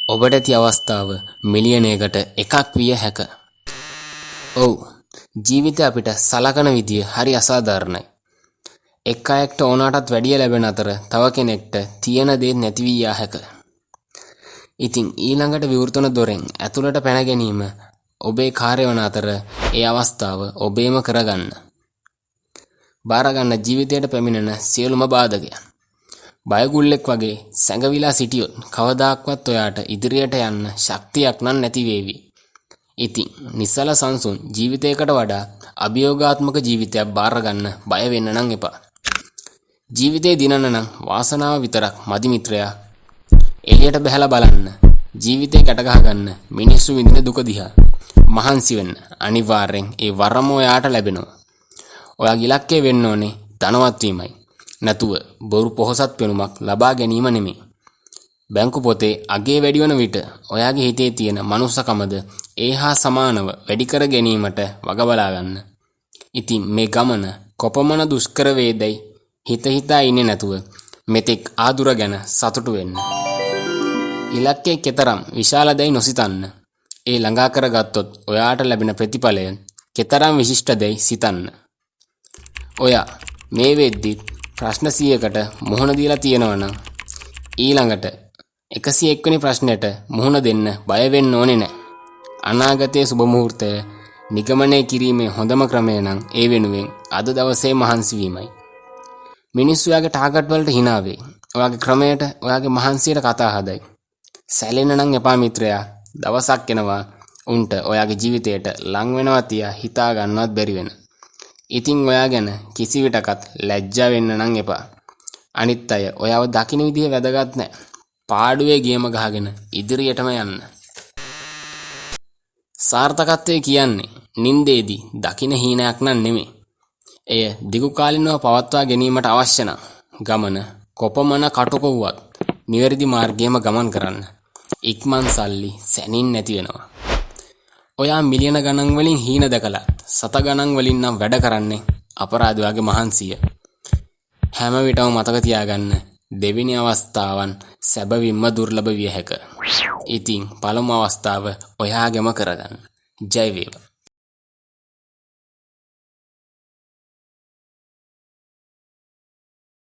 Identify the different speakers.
Speaker 1: ඔබට ඇති අවස්ථාව මිලියනයකට එකක් විය හැක. ඔව්, ජීවිතය අපිට සලකන විදිය හරි අසාධාරණයි. එක් අයෙක්ට ඕනාටත් වැඩිය ලැබෙන අතර තව කෙනෙක්ට තියෙන දේත් නැති වී යා හැක. ඉතින් ඊළඟට විවෘත වන දොරෙන් ඇතුළට පැන ගැනීම ඔබේ කාර්ය වන අතර ඒ අවස්ථාව ඔබේම කරගන්න. බාරගන්න ජීවිතයට පැමිණෙන සියලුම බාධකයන්. බයගුල්ලෙක් වගේ සැඟවිලා සිටියොත් කවදාක්වත් ඔයාට ඉදිරියට යන්න ශක්තියක් නම් නැති වේවි. ඉතින් නිසල සංසුන් ජීවිතයකට වඩා අභියෝගාත්මක ජීවිතයක් බාරගන්න බය වෙන්න නම් එපා. ජීවිතේ දිනන්න නම් වාසනාව විතරක් මදි මිත්‍රයා. එළියට බැහැලා බලන්න. ජීවිතේ ගැට ගහගන්න මිනිස්සු විඳින දුක දිහා. මහන්සි වෙන්න. අනිවාර්යෙන් ඒ වරම ඔයාට ලැබෙනවා. ඔයාගේ ඉලක්කය වෙන්න ඕනේ ධනවත් වීමයි. නැතුව බොරු පොහොසත් පෙනුමක් ලබා ගැනීම නෙමෙයි. බැංකු පොතේ අගේ වැඩි වන විට ඔයාගේ හිතේ තියෙන මනුස්සකමද ඒ හා සමානව වැඩි කර ගැනීමට වග බලා ගන්න. ඉතින් මේ ගමන කොපමණ දුෂ්කර වේදැයි හිත හිතා ඉන්නේ නැතුව මෙතෙක් ආදුර ගැන සතුටු වෙන්න. ඉලක්කය කෙතරම් විශාලදැයි නොසිතන්න. ඒ ළඟා කරගත්තොත් ඔයාට ලැබෙන ප්‍රතිඵලය කෙතරම් විශිෂ්ටදැයි සිතන්න. ඔයා මේ වෙද්දිත් ප්‍රශ්න 100කට මුහුණ දීලා තියෙනවා නම් ඊළඟට 101 වෙනි ප්‍රශ්නෙට මුහුණ දෙන්න බය වෙන්න ඕනේ නෑ. අනාගතයේ සුබ මුහූර්තය නිගමනය කිරීමේ හොඳම ක්‍රමය නම් ඒ වෙනුවෙන් අද දවසේ මහන්සි වීමයි. මිනිස්සු ඔයාගේ ටාගට් වලට හිනා වෙයි. ඔයාගේ ක්‍රමයට, ඔයාගේ මහන්සියට කතා හදයි. සැලෙන්න නම් එපා මිත්‍රයා. දවසක් එනවා උන්ට ඔයාගේ ජීවිතයට ලං වෙනවා තියා හිතා ගන්නවත් බැරි වෙන. ඉතින් ඔයා ගැන කිසි විටකත් ලැජ්ජා වෙන්න නම් එපා. අනිත් අය ඔයාව දකින විදිහ වැදගත් නෑ. පාඩුවේ ගේම ගහගෙන ඉදිරියටම යන්න. සාර්ථකත්වය කියන්නේ නින්දේදී දකින හීනයක් නම් නෙමෙයි. එය දිගු කාලිනව පවත්වා ගැනීමට අවශ්‍ය නම් ගමන කොපමණ කටුක වුවත් නිවැරදි මාර්ගයේම ගමන් කරන්න. ඉක්මන් සල්ලි සැනින් නැති වෙනවා. ඔයා මිලියන ගණන් වලින් හීන දැකලා සත ගණන් වලින් නම් වැඩ කරන්නේ අපරාධ ඔයාගේ මහන්සිය. හැම විටම මතක තියාගන්න, දෙවෙනි අවස්ථාවන් සැබවින්ම දුර්ලභ විය හැක. ඉතින් පළමු අවස්ථාව ඔයාගෙම කරගන්න. ජය වේවා.